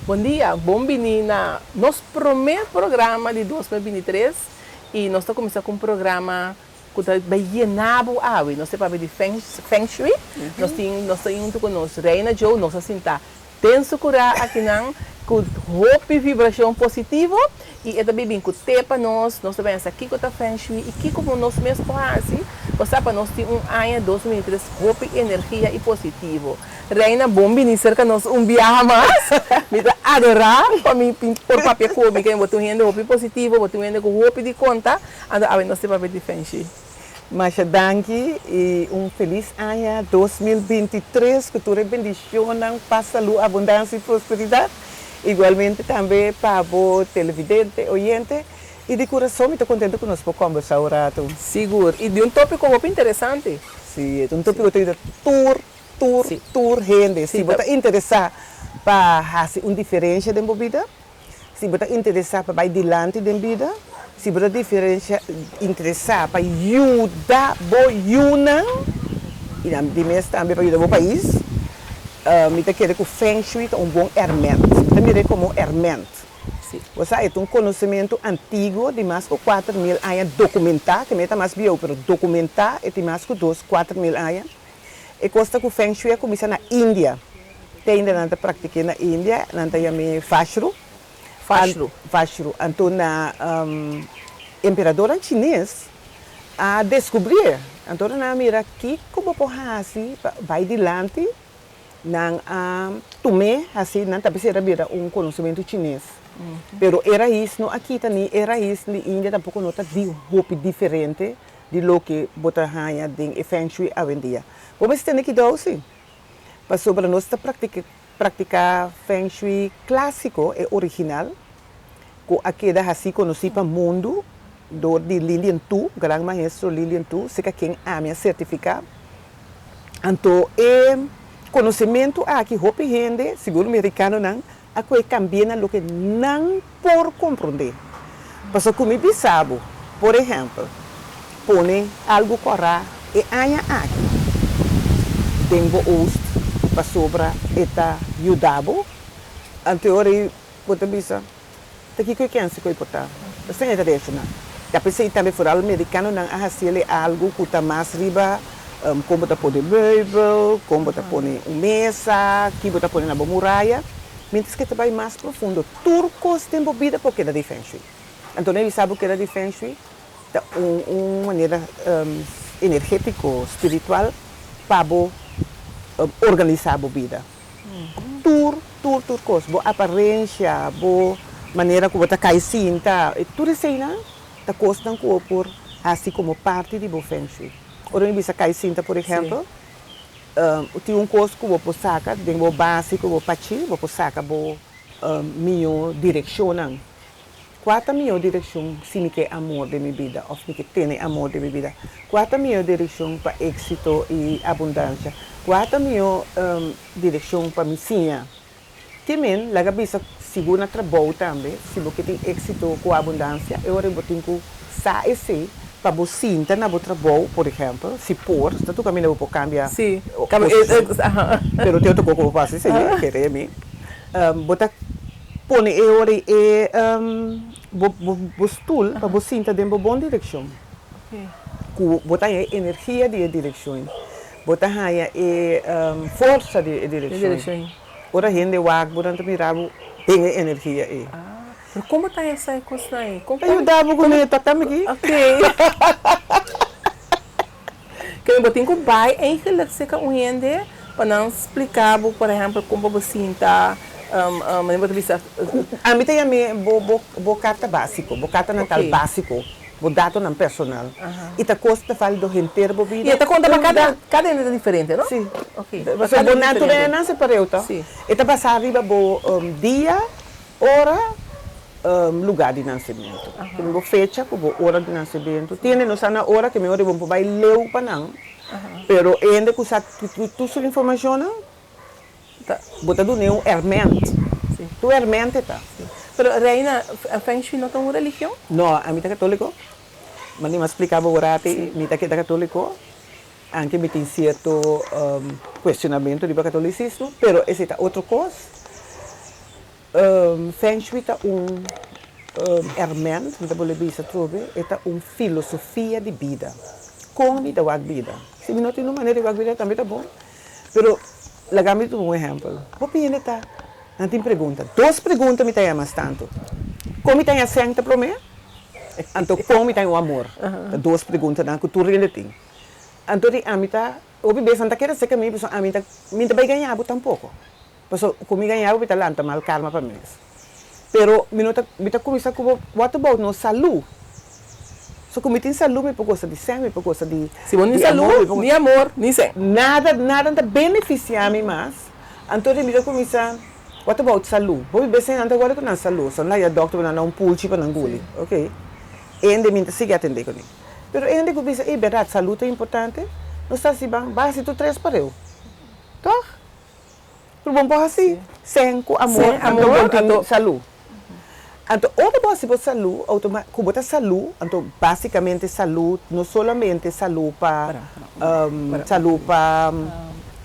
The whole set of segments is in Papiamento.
Bon dia, bon bini na nos prome programa di 2023 y nos ta cuminsa cu un programa cu ta bay yena bo awe. Nos ta papia di feng shui, nos tin nos ta hunto cu nos Reina Joe, nos a sinta Den su kurá akinan ku hopi vibrashon positivo i e ta bibin ku te pa nos, nos ta pensa kiko ta feng shui i kiko ku nos mes por hasi pa sa pa nos tin un aña 2023 hopi energia i positivo. Reina bon bini serka nos un biaha mas, mi ta adorá pa mi por papia ku bo, mi kende bo ta un hende hopi positivo, bo ta un hende ku hopi di konta, anto awe nos ta papia di feng shui. Masha danki y un feliz aña 2023 cu tur e bendicionnan, paz, salud, abundancia y prosperidad. Igualmente tambe pa bo televidente, oyente y di curason mi ta contento cu nos por combersa un rato. Sigur, y di un topico hopi interesante. Si, e ta un topico cu ta yuda tur, tur, tur hende. Si bo ta interesa pa haci un diferencia den bo bida, Si bo ta interesá pa bai dilanti den bida, si bo ta diferencia interesá pa yuda bo yunan i nan di mes tambe pa yuda bo pais, mi ta kere ku Feng Shui ta un bon èrmènt. Mi ta mir'é komo un èrmènt. Bo sa, e ta un konosementu antiguo di mas ku 4000 aña dokumentá, ke mi ta mas bieu, pero dokumentá e tin mas ku dos 4000 aña. E kos ta ku Feng Shui a kuminsá na India. Te ainda nan ta praktik'é na India, nan ta yam'é Vashru. Vashru. Vashru. Anto na emperadornan chines a deskubrié. Anto ora nan a mira kiko bo por hasi pa bai dilanti, nan a tum'é hasi, nan ta bisa era bira un konosementu chines. Pero e rais no a kita ni e rais di India tampoko no ta di hopi diferente di loke bo ta haña den e Feng Shui awendia. Bo mester tene kidou si, pasobra nos ta praktiká Feng Shui klásiko, e original, ku a keda hasí konosí pa mundu dor di Lilian Tu, gran maestro Lilian Tu, serka ken ami a sertifiká. Anto e konosementu aki hopi hende, sigur merikanonan, A koe kambié na loke nan por komprondé. Pasobra ku mi bisa bo, por ehèmpel, pone algu kòrá e aña aki den bo oost pasobra e ta yuda bo, anto e ora ei bo ta bisa, Ta kiko e kense ku e por ta? Esei e ta reakshoná. Ta p'esei tambe foral merikanonan a hasiel e algu ku ta mas riba kon bo ta pone meubel, kon bo ta pone un mesa, ki bo ta pone na bo muraya. Mientras ke ta bai mas profundo, tur kos den bo bida por keda di feng shui. Anto no e bisa bo keda di feng shui ta un un manera energetiko, spiritual pa bo organisá bo bida. Tur, tur, tur kos, bo aparensia, bo manera ku bo ta kai sinta, tur eseinan ta kosnan ku bo por hasi komo parti di bo feng shui. Ora mi bisa kai sinta, por ehèmpel, tin un kos ku bo por saka den bo base ku bo pachi, bo por saka bo mihó direkshonnan. Kua ta mihó direkshon si mi ke amor den mi bida òf mi ke tene amor den mi bida? Kua ta mihó direkshon pa éksito i abundansia? Kua ta mihó direkshon pa mi siña? Te men, laga bisa sigur na trabou tambe, si bo ke tin éksito ku abundansia, e ora bo tin ku sa esei pa bo sinta na bo trabou, por ehèmpel, si por, ta tur kaminda bo por kambia posishon, pero tin otro kos ku bo por hasi, si, kere mi, bo ta Pone e ora ei e bo bo stul pa bo sinta den bo bon direkshon. Ku bo ta haña e energia di e direkshon ei. Bo ta haña e forsa di e direkshon ei. Ora hende wak bo nan ta mira bo den e energia ei. Pero kon bo ta haña sa e kosnan ei? Ta yuda bo ku mi ta kami aki. Kende bo tin ku bai eigenlijk serka un hende pa nan splika bo por ehèmpel kon pa bo sinta, manera bo ta bisa. Ami ta yam'é bo bo bo karta básiko, bo karta natal básiko, bo datonan personal. I ta kos ta válido henter bo bida. I e ta konta pa kada kada hende ta diferente, no? Si. Pasobra bo naturalenan separeu ta. E ta basá riba bo dia, ora. Lugar di nansementu. Ke mi bo fecha ku bo ora di nansementu. Tin hende no sa na ora, ke mi ora bo por bai leu pa nan. Pero e hende ku sa tur su informashonnan, bo ta dun'é un èrmènt. Tur èrmènt e ta. Pero Reina, Feng Shui no ta un religion? No, ami ta katóliko. Mandi mi a splika bo ora ati, mi ta keda katóliko. Anke mi tin sierto kuestionamentu riba katolisismo, pero esei ta otro kos. Feng Shui ta un herment, mi ta bolbe bisa atrobe, e ta un filosofia di bida. Kon mi ta wak bida? Si mi no tin un manera di wak bida tambe ta bon, pero laga mi duna un ehèmpel. Hopi hende ta, nan tin pregunta. Dos pregunta mi ta haña mas tantu. Kon mi ta haña sèn ta promé? Anto kon mi ta haña un amor? Ta dos preguntanan ku tur hende tin. Anto di ami ta, hopi bes nan ta kere seka mi pasobra ami ta, mi ta bai gaña bo tampoko. Pasobra ku mi gaña bo mi ta lanta mal karma pa mi mes. Pero mi no ta, mi ta kuminsá ku bo, what about nos salú? So ku mi tin salú mi por gosa di sèn, mi por gosa di Si bo no tin di amor, salú, mi por ni amor, ni sèn. Nada, nada no ta benefisiá mi mas. Anto di mi ta kuminsá, what about salú? Hopi bes nan ta wòrdu ku nan salú, so nan laga dòkter pa nan da un pulchi pa nan guli. Ok. Ende mi ta sigui atendé kuné. Pero hende ku bisa, ey bèrdat salú ta importante, nos ta hasi ban, ban hasi tur tres pareu. Tòg? Pero bon por hasi sèn ku amor, Sèn, anto amor, bon tin anto. salú. Anto ora bo hasi bo salú, outoma ku bo ta salú, anto básikamente salú no solamente salú pa salú pa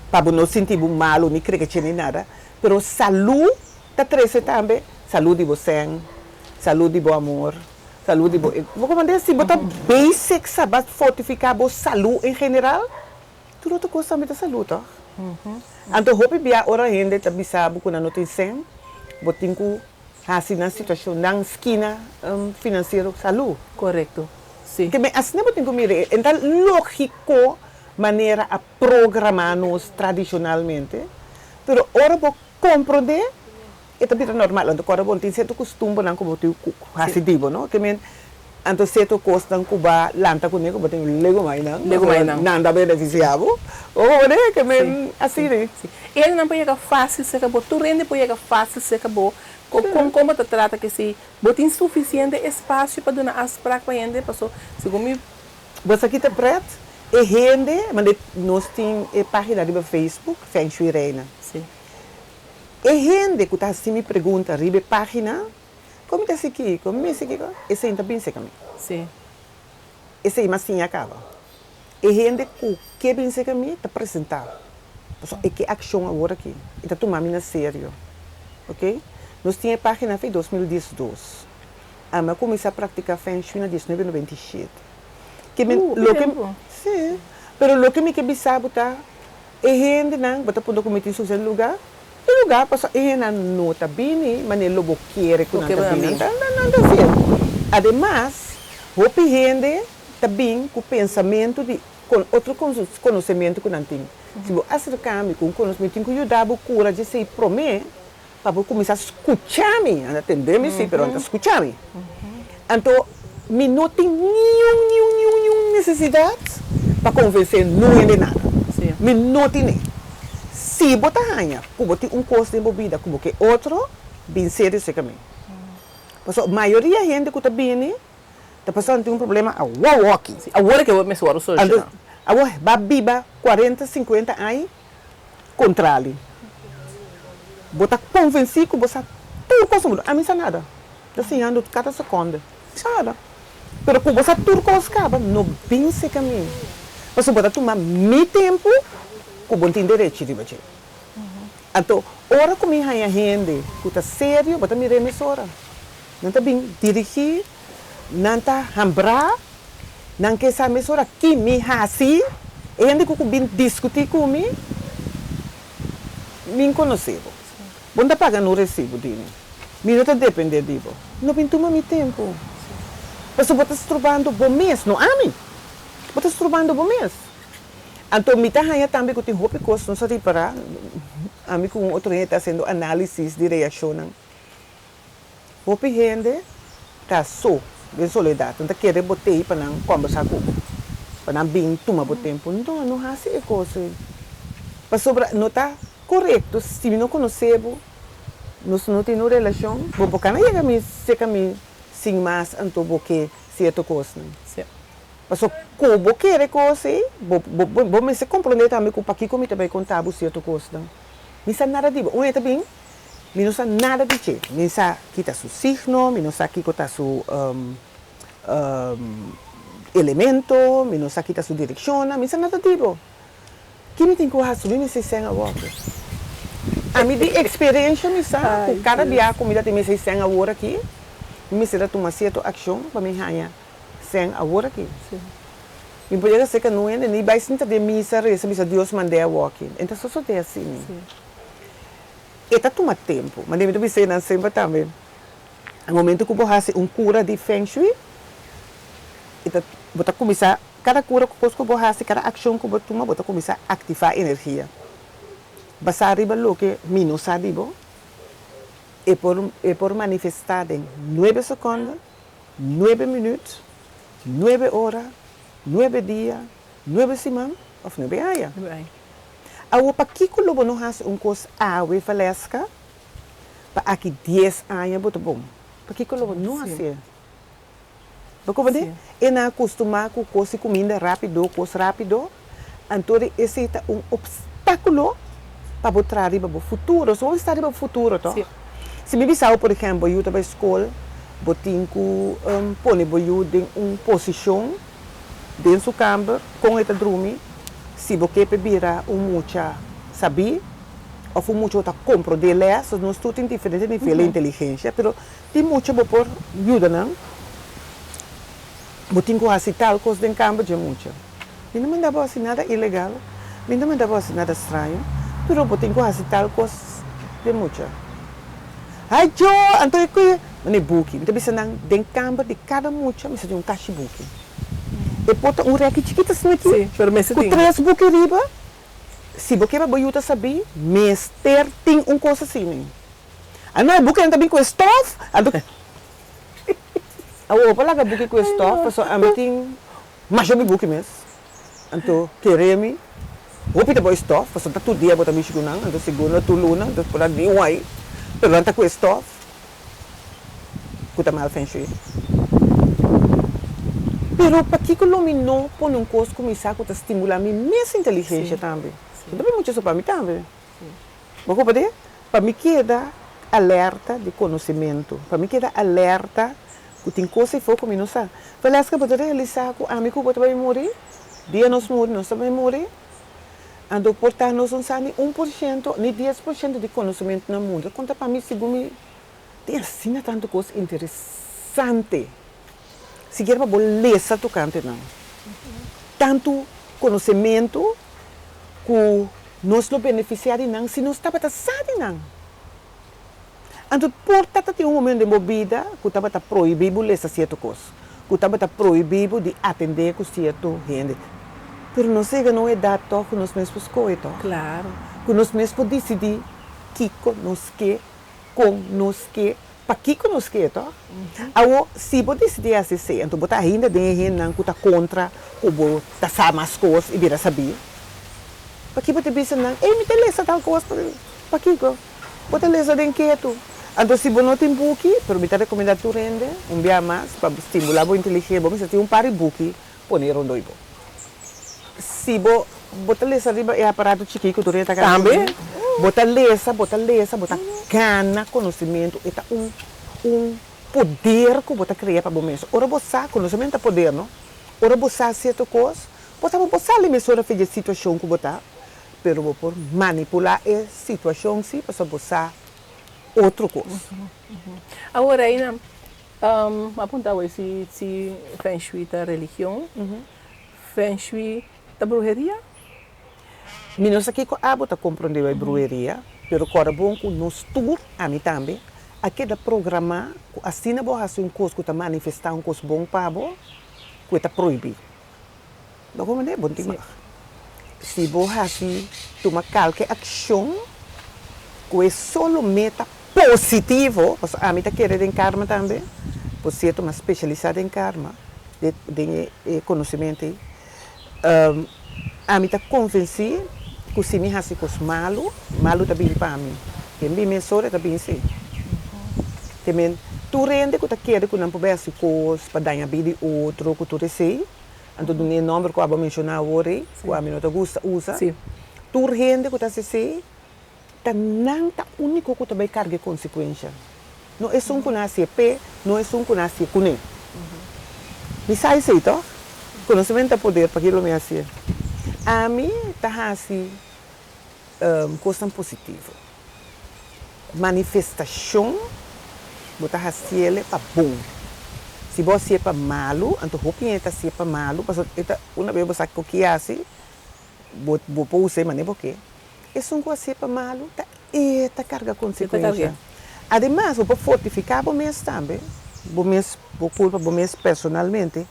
pa bo no sinti bo malu ni krekeche ni nada, pero salú ta trese tambe salú di bo sèn, salú di bo amor, salú di bo, bo komprende? Si bo ta basic sa bo a fortifiká bo salú en general, Tur otro kos tambe ta salú tòg? Anto hopi bia ora hende ta bisa bo ku nan no tin sèn, bo tin ku hasi nan situashon, nan skina finansiero salú. Korekto, si. Ke men asina bo tin ku mira e ta lógiko manera a programá nos tradishonalmente, pero ora bo komprondé E ta bira normal, anto kòrda bo tin sierto kustumbernan ku bo tin ku hasi di bo, no? Ke men, anto sierto kosnan ku ba lanta kuné ku bo tin legu mai nan, Legu mai nan. nan ta benefisiá bo. Bo hoor e? Ke men, asina e. Si. E hendenan por yega fásil serka bo, tur hende por yega fásil serka bo. Kon kon kon bo ta trata ke si bo tin sufisiente espasio pa duna afsprak pa hende? Paso segun mi. Bo sa ki ta pret? E hende, mande nos tin e página riba Facebook, Feng Shui Reina. Si. E hende ku ta hasi mi pregunta riba e página, Kon mi ta hasi kiko? Mi mester kiko? Esei no ta bin serka mi. Sí. Esei mi a siña kaba. E hende ku ke bin serka mi ta presentá. Pasobra e ke akshon awor aki. E ta tuma mi na serio. Oke? Nos tin e página afei 2012. Ami a kuminsá praktiká Feng Shui na 1997. Ke mi, Hopi loke, tempu. sí. Pero loke mi ke bisa bo ta, E hendenan bo ta puntra ku mi tin sufisiente luga? E luga pasobra e hendenan no ta bini manera lo bo kere ku nan ta bini. Nan ta hasié. Ademas, hopi hende ta bin ku pensamentu di otro konosementu ku nan tin. Si bo aserká mi ku un konosementu, mi tin ku yuda bo kura djesei promé Pa bo kuminsá skucha mi. Nan ta tende mi sí, pero nan ta skucha mi. Anto, mi no tin niun, niun, niun, niun nesesidat pa konvensé nun hende nada. Mi no tine. Si bo ta haña ku bo tin un kos den bo bida ku bo ke otro, bin serio serka mi. Pasobra mayoria hende ku ta bini ta pasobra nan tin un problema awowoki. Awor ke bo mester wòrdu solushoná. Anto, awor bo a biba kuarenta, sinkuenta aña Kontrali, bo ta konvensí ku bo sa tur kos na mundu. Ami sa nada. Ta siñando kada sekònde. Mi sa nada. Pero ku bo sa tur kos kaba, no bin serka mi. Pasobra bo ta tuma mi tempu ku bo no tin derechi riba dje. Anto, ora ku mi haña hende ku ta serio, bo ta mir'é mesora. Nan ta bin dirigí, nan ta hambrá. Nan ke sa mesora ki mi hasi, e hende ku ku bin diskutí ku mi, mi n konosé bo. Bo no ta paga no resibu di mi. Mi no ta dependé di bo. No bin tuma mi tempu. Pasobra bo ta strobando bo mes, no ami. Bo ta strobando bo mes. Anto mi ta haña tambe ku tin hopi kos nos a ripará, ami ku un otro hende ta hasiendo análisis di reakshonnan. Hopi hende ta so den soledat, nan ta kere bo tei pa nan kòmbersá ku bo, pa nan bin tuma bo tempu. No, no hasi e kos ei, pasobra no ta korekto si mi no konosé bo, nos no tin un relashon, bo por kana yega mi serka mi sin mas anto bo ke sierto kosnan. Pasobra ku bo kere kos ei, bo bo mester komprondé tambe ku pakiko mi ta bai konta bo sierto kosnan. Mi sa nada di bo. Un hende ta bin. Mi no sa nada di dje. Mi sa ki ta su signo, mi no sa kiko ta su elemento, mi no sa ki ta su direkshonnan, mi sa nada di bo. Ki mi tin ku hasi? Mi mester sèn awor. Ami di eksperensha mi sa ku kada bia ku mi ta tin mester sèn awor aki, mi mester a tuma sierto akshon pa mi haña sèn awor aki. Mi por yega serka no hende ni bai sinta den misa resa bisa Dios mand'é awoki. E ta sosodé asina. E ta tuma tempu. Manera mi ta bisa nan semper tambe, e momento ku bo hasi un kura di feng shui, e ta bo ta kuminsá kada kura ku kos ku bo hasi, kada akshon ku bo tuma, bo ta kuminsá aktivá energia. Basá riba loke mi no sa di bo, e por e por manifestá den nuebe sekònde, nuebe minüt, nuebe ora, nuebe dia, nuebe siman òf nuebe aña. Awor pakiko lo bo no hasi un kos awe, Valeska, pa aki dies aña bo ta bon? Pakiko lo bo no hasié? Bo comprende? E nan a custumá cu cos di cuminda rápido, cos rápido, anto di esey ta un obstáculo pa bo traha riba bo futuro. So bo mester sta riba bo futuro toch? Si mi bisa bo, por ehempel, bo yu ta bay scol, bo tin cu pone bo yu den un posicion den su camber, con e ta drumi, si bo ke p'e bira un mucha sabí of un mucha cu ta comprende les, so nos tur tin diferente nivel di inteligencia, pero Tin mucha bo por yuda nan. Bo tin ku hasi tal kos den kamber dje mucha. Mi no manda bo hasi nada ilegal, mi no manda bo hasi nada straño, pero bo tin ku hasi tal kos den mucha. Ai jo! Anto e ku mane buki. Mi ta bisa nan den kamber di kada mucha mester tin un kashi buki. E por ta un rèki chikito asina aki ku tres buki riba. Si bo ke pa bo yu ta sabí, mester tin un kos asina. Ano e bukinan ta bin ku e stof? Anto awor pa laga buki ku e stof pasobra ami tin masha hopi buki mes. Anto kere mi hopi ta bo e stof pasobra ta tur dia bo ta mishi ku nan anto sigur no tur luna anto por a di un ai pero nan ta ku e stof ku ta mal feng shui. Pero pakiko lo mi no pone un kos ku mi sa ku ta stimula mi mes inteligensia tambe? No ta bin mucha so pa mi tambe. Bo comprende? Pa mi keda alerta di konosementu, pa mi keda alerta ku tin kos ei for ku mi no sa. Valeska, bo ta realisá ku ami ku bo ta bai muri? Dia nos muri, nos ta bai muri. Anto por ta nos no sa ni un por shento, ni dies por shento di konosementu na mundu. Ta konta pa mi segun mi tin asina tantu kos interesante. Sikiera pa bo lesa tokante nan. Tantu konosementu ku Nos lo benefisiá di nan si nos tabata sa di nan. Anto por ta ta tin un momento den bo bida ku tabata prohibí bo lesa sierto kos, ku tabata prohibí bo di atendé ku sierto hende. Pero nos yega na un edat tòg ku nos mes por skohe tòg, ku nos mes por disidí kiko nos ke, kon nos ke, Pakiko nos ke to? Awo, si bo disidí hasi esei, anto bo ta ainda den e hendenan ku ta kontra ku bo ta sa mas kos i bira sabí. Pakiko bo ta bisa nan, Ey, mi ta lesa tal kos? Pakiko? Bo ta lesa den ketu. Anto si bo no tin buki, pero mi ta rekomendá tur hende, un bia mas, pa stimulá bo inteligensia, bo mester tin un par di buki pone rondoi bo. Si bo bo ta lesa riba e aparato chikí ku tur hende ta gana Tambe. Bo ta lesa, bo ta lesa, bo ta gana konosementu. E ta un un poder ku bo ta krea pa bo mes. Ora bo sa, konosementu ta poder, no? Ora bo sa sierto kos, bo ta bo por sali mesora for di e situashon ku bo ta, pero bo por manipulá e situashon si pasobra bo sa otro kos. Awor Reina, a punta awor si si Feng Shui ta religion. Feng Shui ta bruheria? Mi no sa kiko abo ta komprondé bai bruheria, pero kòrda bon ku nos tur, ami tambe, a keda programá ku asina bo hasi un kos ku ta manifestá un kos bon pa bo, ku e ta prohibí. Bo komprondé? Bo no tin mag. Si bo hasi, tuma kalke akshon ku e solo meta positivo, pasobra ami ta kere den karma tambe, por sierto mi a spesialisá den karma, den e konosementu ei, ami ta konvensí ku si mi hasi kos malu, malu ta bini pa mi. Ken bin mesora e ta bin sí. Te men, tur hende ku ta kere ku nan por bai hasi kos pa daña bida di otro ku tur esei, anto duna e nòmber ku abo a menshoná awor ei, ku ami no ta gusta usa, tur hende ku ta hasi esei, Ta nan ta úniko ku ta bai karga e konsekuensha. No esun ku nan hasié p'e, no esun ku nan hasié kuné. Mi sa esei tòg? Konosementu ta poder, pakiko lo mi hasié? Ami ta hasi kosnan positivo. Manifestashon bo ta hasiele pa bon. Si bo hasié pa malu, anto hopi hende ta hasié pa malu, pasobra e ta una bes bo sa kiko ki hasi, bo bo por us'é manera bo ke. Esun ku hasié pa malu ta e ta karga konsekuensha. Ademas bo por fortifiká bo mes tambe, bo mes, bo kurpa, bo mes personalmente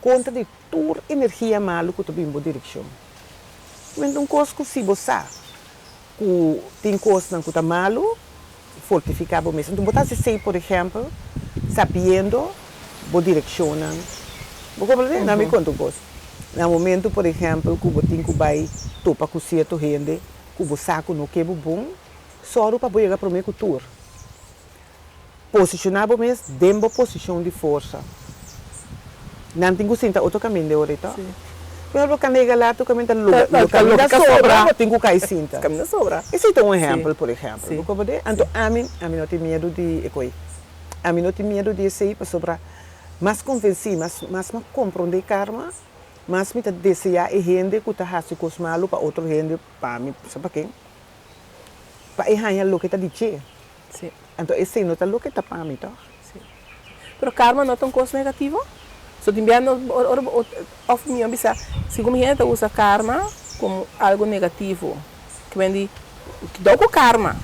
kontra di tur energia malu ku ta bin bo direkshon. Mester un kos ku si bo sa ku tin kosnan ku ta malu, fortifiká bo mes. Anto bo ta hasi esei, por ehèmpel, sabiendo bo direkshonnan. Bo komprendé? Nan mi konta un kos. Na momentu, por ehèmpel, ku bo tin ku bai topa ku sierto hende ku bo sa ku no ke bo bon, sòru pa bo yega promé ku tur. Posishoná bo mes den bo posishon di forsa. Nan tin ku sinta otro kaminda e ora ei tòg. Pero bo kanega latu kaminda ta lo kaminda sobra bo tin ku kai sinta. Esei ta un ehèmpel, por ehèmpel. Bo komprendé? Anto ami, ami no tin miedu di e koi. Ami no tin miedu di esei pasobra mas konvensí, mas mas mi a komprondé karma, mas mi ta deseá e hende ku ta hasi kos malu pa otro hende, pa mi, sa pa ken, pa e haña loke ta di dje. Sí. Anto esei no ta loke ta pa mi, tòg? Sí. Pero karma no ta un kos negativo? So tin bia no ora bo òf mi a bisa segun mi hende ta usa karma komo algo negativo. Ke men di kidou ku karma.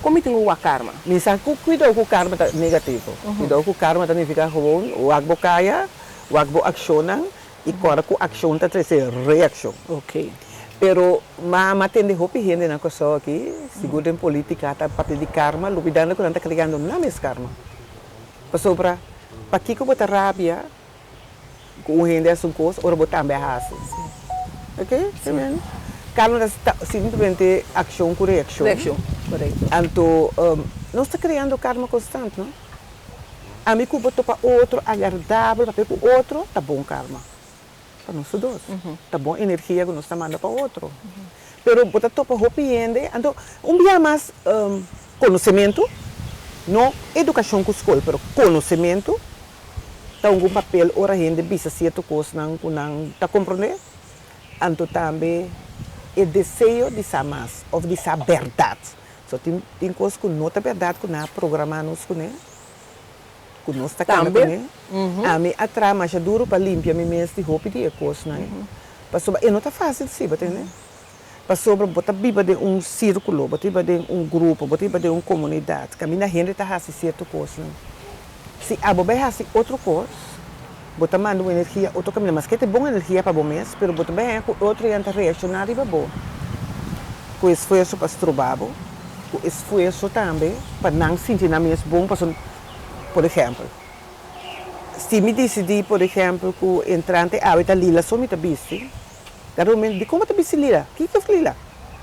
Kon mi tin ku wak karma? Mi sa ku kuidou ku karma ta negativo. Kuidou ku karma ta nifiká gewoon wak bo kaya, wak bo akshonnan I kòrda ku akshon ta trese reakshon. Ok. Pero ma m'a tende hopi hende na Kòrsou aki, sigur den politika, ta papia di karma, lubidando ku nan ta kreando nan mes karma. Pasobra pakiko bo ta rabia ku un hende a hasi un kos ora bo tambe a hasi? Ok? Karma ta simplemente akshon ku reakshon. Reakshon, korekto. Anto nos ta kreando karma konstant, no? Ami ku bo topa otro agradabel papia ku otro ta bon karma pa nos tur dos. Ta bon energia ku nos ta manda pa otro. Pero bo ta topa hopi hende, anto un bia mas konosementu, no edukashon ku skol, pero konosementu ta hunga un papel ora hende bisa sierto kosnan ku nan ta komprondé. Anto tambe e deseo di sa mas òf di sa bèrdat. So tin tin kos ku no ta bèrdat ku nan a programá nos kuné, ku nos ta kana kuné. Ami a traha masha duru pa limpia mi mes di hopi di e kosnan ei. Pasobra e no ta fásil si, bo tende? Pasobra bo ta biba den un sírkulo, bo ta biba den un grupo, bo ta biba den un komunidat kaminda hende ta hasi sierto kosnan. Si abo bai hasi otro kos, bo ta manda un energia otro kaminda, maske ta e bon energia pa bo mes, pero bo ta bai haña ku e otro hende ta reakshoná riba bo ku esfuerso pa stroba bo, ku esfuerso tambe pa nan sinti nan mes bon, pasobra, por ehèmpel, si mi disidí, por ehèmpel, ku entrante awe ta lila so mi ta bisti, nan ta mende, dikon bo ta bisti lila? Kiko ta lila?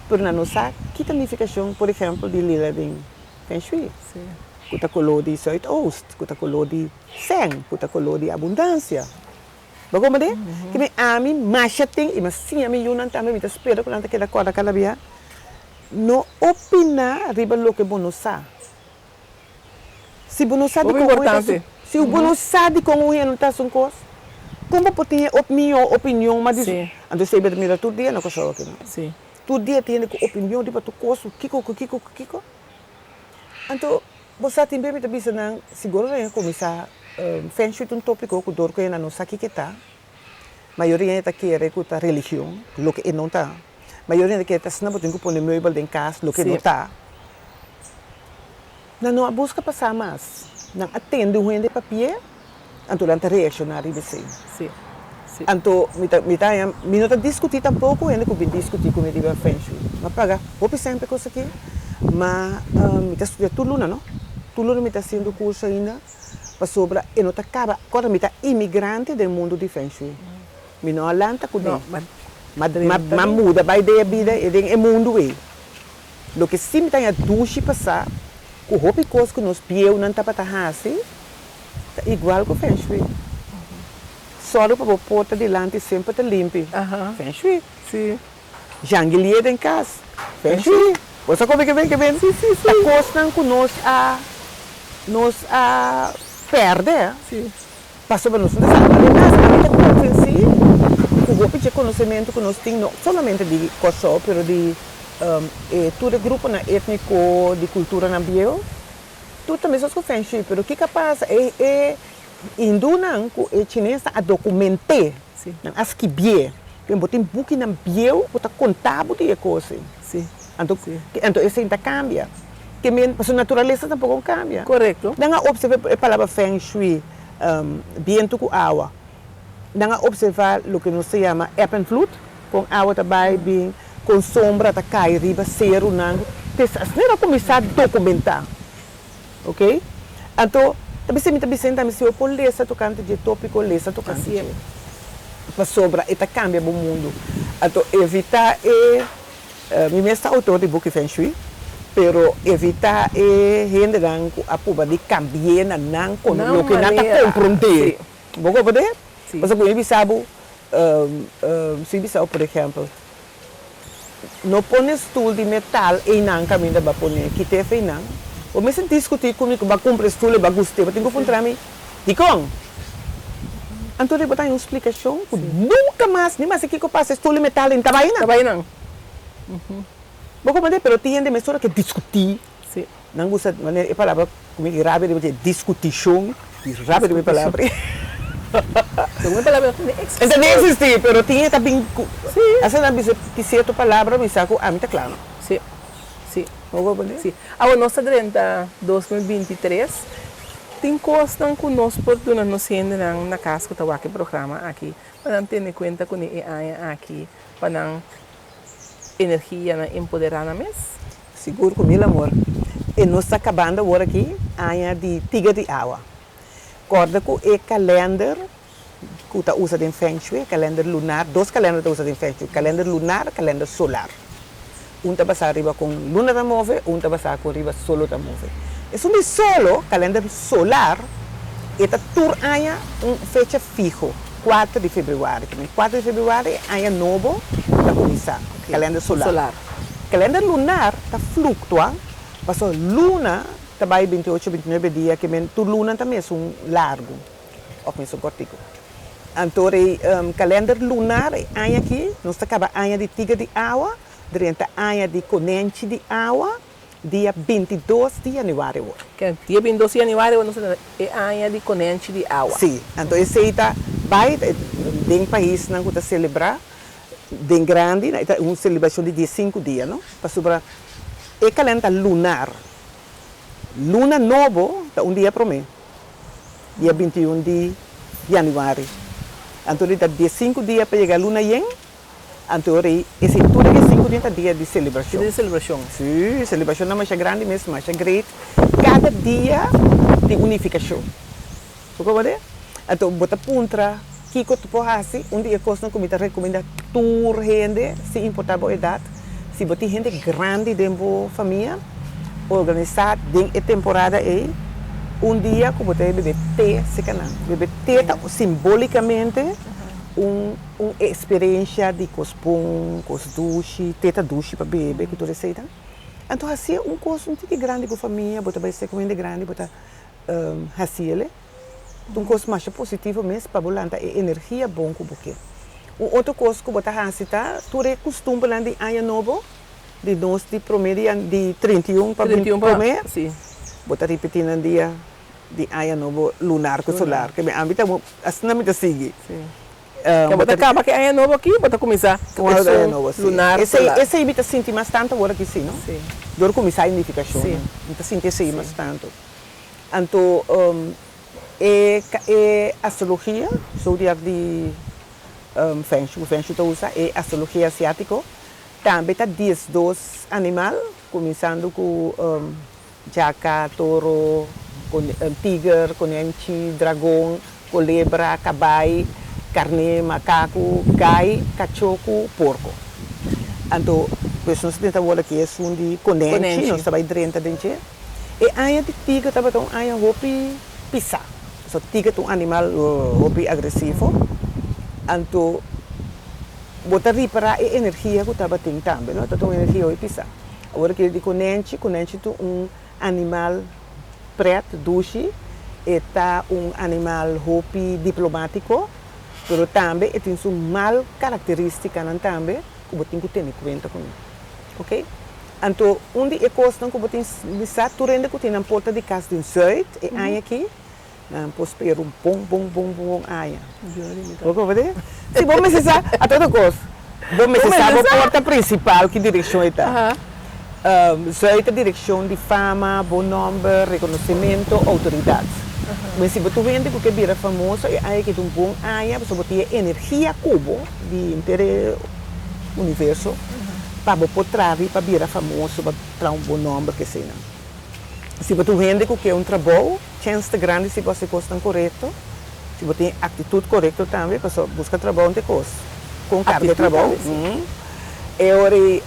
Pero nan no sa ki ta nifikashon, por ehèmpel, di lila den Feng Shui. Ku ta koló di zuidoost, ku ta koló di sèn, ku ta koló di abundansia. Bo komprendé? Ke mi ami masha tin i mi a siña mi yunan tambe, mi ta spera ku nan ta keda kòrda kada bia, no opiná riba loke bo no sa. Si bo no sa Hopi dikon un hende ta importante. si bo no sa dikon un hende ta hasi un kos, kon bo por tin e mihó opinion mas di Sí. Anto esei bo ta mira tur dia na Kòrsou aki no. Sí. Tur dia tin hende ku opinion riba tur kos, kiko ku kiko ku kiko. Anto, bo sa tin bes mi ta bisa nan, sigur ora nan a kuminsá Feng Shui ta un tópiko ku dor ku nan no sa kiko e ta. Mayoria hende ta kere ku ta religion, loke e no ta. Mayoria hende ta kere ta asina bo tin ku pone meubel den kas, loke e no ta. Nan no a buska pa sa mas. Nan a tende un hende papia. Anto nan ta reakshoná riba esei. Sí, sí. Anto mi ta mi ta haña, mi no ta diskutí tampoko hende ku bin diskutí ku mi riba Feng Shui. Mi a paga hopi sèn pa e kos akí, ma mi ta studia tur luna no. Tur luna mi ta hasiendo kurso ainda, pasobra e no ta kaba. Kòrda mi ta imigrante den mundu di Feng Shui. Mi no a lanta kuné. No, ma Ma ma muda bai den e bida den e mundu ei. Loke sí mi ta haña dushi pasá ku hopi kos ku nos bieunan tabata hasi ta igual ku feng shui. Sòru pa bo porta dilanti semper ta limpi, feng shui. Jangilie den kas, feng shui. Bo sa komo ke ben ke ben? Ta kosnan ku nos a nos a pèrdè pasobra nos no ta sa. Ademas ami ta konvensí ku hopi dje konosementu ku nos tin no solamente di Kòrsou pero di. E tur e gruponan étniko di kulturanan bieu tur ta meskos ku Feng Shui, pero kiko a pasa? E e hindunan ku e chinesnan a dokument'é, nan a skibié. Bo tin bukinan bieu ku ta konta bo di e kos ei. Anto anto esei ta kambia. Ke men pasobra naturalesa tampoko kambia. Nan a opservá e palabra Feng Shui, bientu ku awa. Nan a observa loke nos ta yama eb en vloed, kon awa ta bai bin, kon sombra ta kai riba serunan. Pues asina nan a kuminsá dokumentá, ok. Anto ta bisa mi ta bisa hende tambe si bo por lesa tokante dje tópiko, lesa tokante dje, pasobra e ta kambia bo mundu. Anto evitá e, mi mes ta outor di buki Feng Shui, pero evitá e hendenan ku a purba di kambi'é na nan loke nan ta komprondé. Bo kopo de? Sí. Pasobra ku mi bisa bo, si mi bisa bo por ehèmpel, no pone stul di metal einan kaminda bo a pone, kit'é feinan. Bo mester diskutí ku mi ku bo a kumpra e stul i bo a gust'é, bo tin ku puntra mi, dikon? Anto bo ta haña un splikashon ku nunka mas, ni maske kiko pasa, e stul di metal ei no ta bai einan. Ta bai einan. Bo kopo de? Pero tin hende mesora ke diskutí. Sí. Nan gusta manera e palabra ku mi rabia riba dje, diskutishon, mi rabia riba e palabra ei. Segun e palabra no ta ni eksistí. E ta ni eksistí, pero tin e ta bin ku, asina nan bisa tin sierto palabra mi sa ku ami ta kla no. Sí, sí. Bo comprende? Sí. Awor nos ta drenta 2023, tin kosnan ku nos por duna nos hendenan na kas ku ta wak e programa aki pa nan tene kuenta kuné e aña aki pa nan energia nan empoderá nan mes? Sigur ku mil amor. E nos ta kabando awor aki aña di tiger di awa. Kòrda ku e kalènder ku ta usa den Feng Shui, e kalènder lunar, dos kalènder ta usa den Feng Shui, kalènder lunar, kalènder solar. Un ta basá riba kon luna ta move, un ta basá kon riba solo ta move. Esun di solo, kalènder solar, e ta tur aña un fecha fiho, kuater di febrüari. Kuater di febrüari e aña nobo ta kuminsá, kalènder solar. Kalender lunar ta fluktua pasobra luna ta bai 28, 29 dia ke men tur luna ta mesun largu òf mesun kòrtiku. Anto e kalender lunar e aña aki nos ta kaba aña di tiger di awa drenta aña di konenchi di awa dia 22 di yanüari awor. Ke dia 22 di yanüari awor nos ta drenta e aña di konenchi di awa. Si, anto esei ta bai den paisnan ku ta selebrá Den grandi e ta un selebrashon di diesinku dia, no? Pasobra e kalenda ta lunar. Luna nobo ta un dia promé, dia 21 di yanüari. Anto di ta diesinku dia pa yega luna yen, anto ora ei esei tur e diesinku dia ta dia di selebrashon. Dia di selebrashon. Sí, selebrashonnan masha grandi mes, masha great. Kada dia tin un nifikashon. Bo komo de? Anto bo ta puntra kiko tu por hasi. Un di e kosnan ku mi ta rekomendá tur hende, sin importá bo edat, si bo tin hende grandi den bo famia, organisá den e temporada ei un dia ku bo ta bebe te serka nan. Bebe te ta simbolikamente un un eksperensia di kos bon, kos dushi, te ta dushi pa bebe ku tur eseinan. Anto hasié un kos un tiki grandi ku famia, bo ta bai ser ku hende grandi, bo ta Hasiele ta un kos masha positivo mes pa bo lanta e energia bon ku bo ke. Un otro kos ku bo ta hasi ta tur e kustumbernan di aña nobo di nos di promé di di 31 pa binti promé bo ta ripití nan dia di aña nobo lunar ku solar. Ke mi ami ta asina mi ta sigui. Ke bo ta kaba ku e aña nobo aki, bo ta kuminsá ku esun lunar solar. Esei mi ta sinti mas tantu awor aki si, no? Dor kuminsá e nifikashonnan. Mi ta sinti esei mas tantu. Anto e e astrologia, zodiak di Feng Shui, ku Feng Shui ta usa, e astrologia asiátiko, tambe ta 12 animal, kuminsando ku Djaka, toro, tiger, konenchi, dragon, kolebra, kabai, karné, makaku, gai, kachó ku porko. Anto, pues nos ta wòrdu aki esun di konenchi, nos ta bai drenta den dje. E aña di tiger tabata un aña hopi pisá. Pasobra tiger ta un animal hopi agresivo. Anto, bo ta ripará e energia ku tabatin tambe, no? Tabata un energia hopi pisá. Awor ki di konenchi, konenchi ta un animal pret, dushi, e ta un animal hopi diplomátiko, pero tambe e tin su mal karakterístikanan tambe ku bo tin ku tene kuenta kuné. Ok. Anto un di e kosnan ku bo tin bisa tur hende ku tin nan porta di kas den Zuid e aña aki, nan por spera un bon bon bon bon aña. Bo comprende? Si bo mester sa, a todo kos, bo mester sa bo porta prinsipal ki direkshon e ta. Zuid ta direkshon di fama, bon nòmber, rekonosementu, outoridat. Men si bo ta un hende ku ke bira famoso e aña aki ta un bon aña pasobra bo tin e energia ku bo di henter e universo pa bo por traha pa bira famoso, pa traha un bon nòmber keseinan. Si bo ta un hende ku ke un trabou, chèns ta grandi si bo hasi kosnan korekto, si bo tin e aktitut korekto tambe, pasobra buska trabou no ta e kos. Kon karga e trabou? E ora ei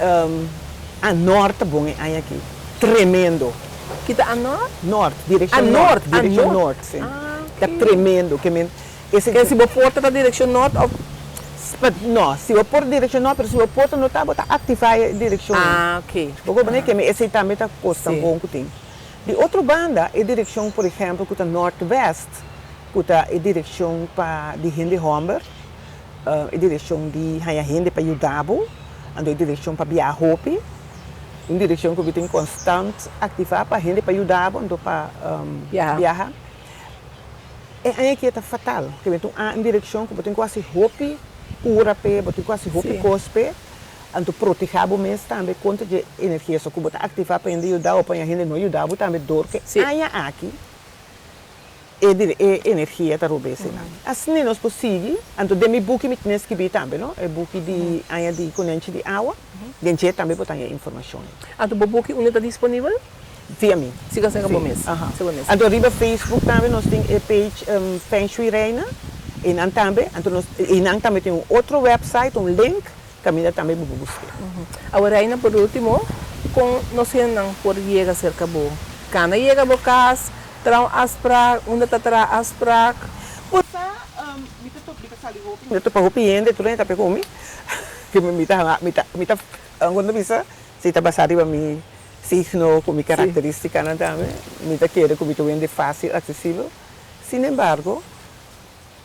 a nort ta bon e aña aki. Tremendo. Ki ta a nort? Nort, direkshon nort. Direkshon nort, si. Ta tremendo. Ke men ese. Ke si bo porta ta direkshon nort of. No, si bo porta direkshon nort, pero si bo porta no ta, bo ta aktivá e direkshon. Ah, ok. Bo comprende? Ke men esei tambe ta kos tan bon ku tin. Di otro banda, e direkshon, por ehèmpel, ku ta nort-west, ku ta e direkshon pa di hende hòmber, E direkshon di haña hende pa yuda bo, anto e direkshon pa biaha hopi, un direkshon ku bo tin konstant aktivá pa hende pa yuda bo, anto pa biaha. E aña aki e ta fatal, pasobra ta un direkshon ku bo tin ku hasi hopi kura p'e, bo tin ku hasi hopi kos p'e, anto protehá bo mes tambe kontra dje energia so ku bo ta aktivá pa hende yuda bo, pa hende no yuda bo tambe dor ku e aña aki. E di e energia ta roba eseinan. Asina nos por sigui. Anto den mi buki mi tene skibí tambe no, e buki di aña di konenchi di awa, den dje tambe bo ta haña informashon. Anto bo buki unda ta disponibel? Via mi. Siga serka bo mes. Aha. Anto riba Facebook tambe nos tin e page Feng Shui Reina, einan tambe, anto nos einan tambe tin un otro website, un link Caminda tambe bo por busca. Awor Reina por ultimo, con nos hendenan por yega cerca bo? Cana yega bo cas, traha un afspraak, unda ta traha afspraak? Bo sa, mi ta mi ta sali hopi, mi ta topa hopi hende, tur hende ta papia cu mi, cu mi ta mi ta mi ta con ta bisa, si ta basa riba mi signo cu mi caracteristicanan tambe, mi ta kere cu mi ta un hende facil, accesibel, sin embargo,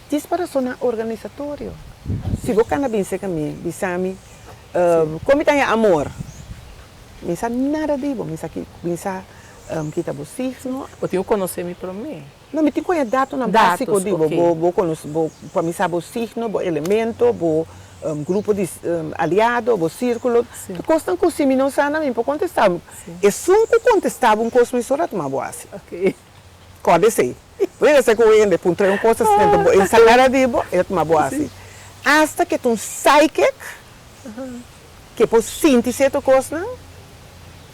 Djis pa rasoná organisatorio. Si bo kana bin serka mi, bisa mi, Kon mi ta haña amor? Mi sa nada di bo. Mi sa ki, mi sa ki ta bo signo. Bo tin ku konosé mi promé. No, mi tin ku haña datonan básiko di bo. Bo, bo konosé, bo, pa mi sa bo signo, bo elemento, bo grupo di aliado, bo sírkulo. Tur kosnan ku si mi no sa nan, mi por kontestá. Esun ku kontestá bo un kos mesora tuma bo hasi. Kòrda esei. Bo yega sa ku un hende puntra un kos asina, enton bo e sa nada di bo, e ta tuma bo hasi. Asta ke ta un psychic ke por sinti sierto kosnan,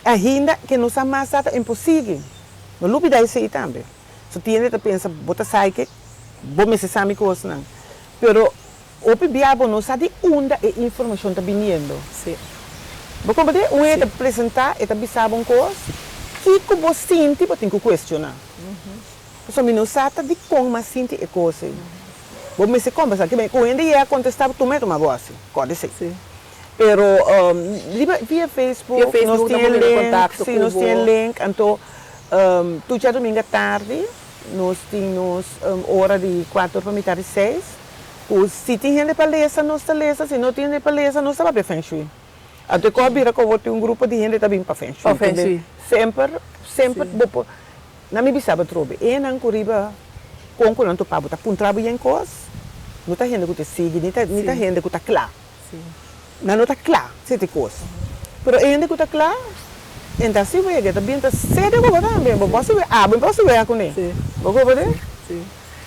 ainda ke no sa mas sa ta imposigi. No lubida esei tambe. So tin hende ta pensa bo ta psychic, bo mester sa mi kosnan. Pero Hopi bia bo no sa di unda e informashon ta biniendo. Sí. Bo komprendé? Un hende ta presentá, e ta bisa bo un kos, kiko bo sinti bo tin ku kuestioná. Pasobra mi no sa ta dikon mi a sinti e kos ei. Bo mester kombersá. Kiba ku hende yega kontestá bo, tuma e tuma bo hasi. Kòrda esei. Sí. Pero riba via Facebook, Via Facebook nos nan tin e por bira link, kontakto sí, ku nos tin e bo. link. Anto tur djadumingu atardi nos tin nos ora di kuater pa mitar di seis. Ku si tin hende pa lesa nos ta lesa, si no tin hende pa lesa nos ta papia feng shui. Anto e kos a bira komo tin un grupo di hende ta bin pa feng shui. Pa feng shui. Semper, semper bo por, na mi bisa bo atrobe, enan ku riba kon ku nan topa bo ta puntra bo yen kos, no ta hende ku ta sigui, ni ta ni ta hende ku ta kla. Nan no ta kla seti kos. Pero e hende ku ta kla, e ta hasi wega, e ta bin ta sede ku bo tambe, bo por hasi wega, abo no por hasi wega kuné. Bo koba de?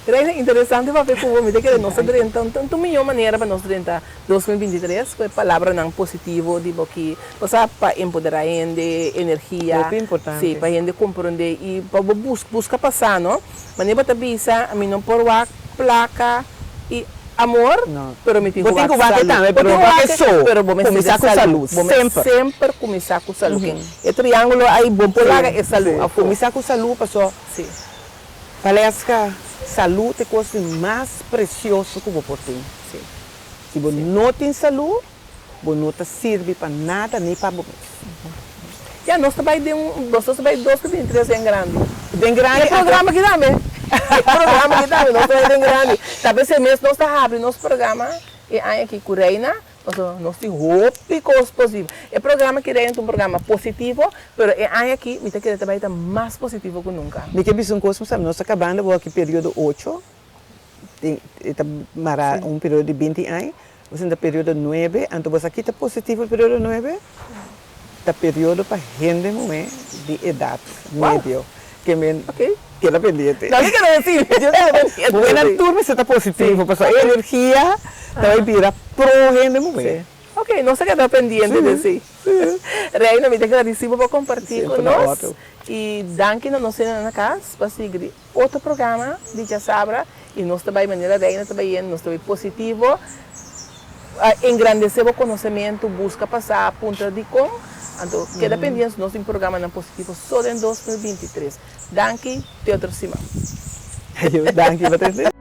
Reina, interesante papia ku bo. Mi ta kere nos ta drenta un tantu mihó manera pa nos drenta 2023 ku e palabranan positivo di bo ki bo sa pa empoderá hende, energia, Hopi importante. sí, pa hende komprondé i pa bo bus buska pa sa, no? Manera bo ta bisa, mi no por wak plaka i amor, No. pero mi tin Bo ku tin wak ku wak e salú. tambe, Bo pero tin no ku wak wak e e, so. pero bo mester Kuminsá den ku salú. salú, Bo mester semper. semper kuminsá ku salú. Ken e triángulo ai bo por laga e salú Sí, afó. kuminsá ku salú paso. Sí. Valeska, Salú ta e kos di mas presioso ku bo por tin. Si bo no tin salú, bo no ta sirbi pa nada ni pa bo mes. Ya, nos ta bai den un, nos ta bai 2023 den grandi. Den grandi. E programa aki tambe. E programa aki tambe, nos ta bai den grandi. Ta p'esei mes nos ta habri nos programa e aña aki ku Reina. Pasobra nos tin hopi kos positivo. E programa aki Reina ta un programa positivo, pero e aña aki mi ta kere ta bai ta mas positivo ku nunka. Mi ke bisa un kos, nos ta kabando awor aki periodo ocho, tin e ta mara un periodo di binti aña, bo sinta periodo nuebe, anto bo sa ki ta positivo periodo nuebe? Ta periodo pa hende muhé di edat medio. Ke men keda pendiente. No, mi keda deci. Yo keda pendiente. Muhénan tur mester ta positivo, pasobra e energia ta bai bira pro hende muhé. Ok, nos a keda pendiente deci. Reina, mi ta gradisi bo pa comparti cu nos. Y danki na nos hendenan na cas pa sigui di otro programa di Djasabra. Y nos ta bai manera Reina ta bai yendo, nos ta bai positivo. Engrandece bo conocemento, busca pa sa, puntra dicon. Anto keda pendiente, nos tin programanan positivo so den 2023. Danki, te otro siman. Danki pa tende.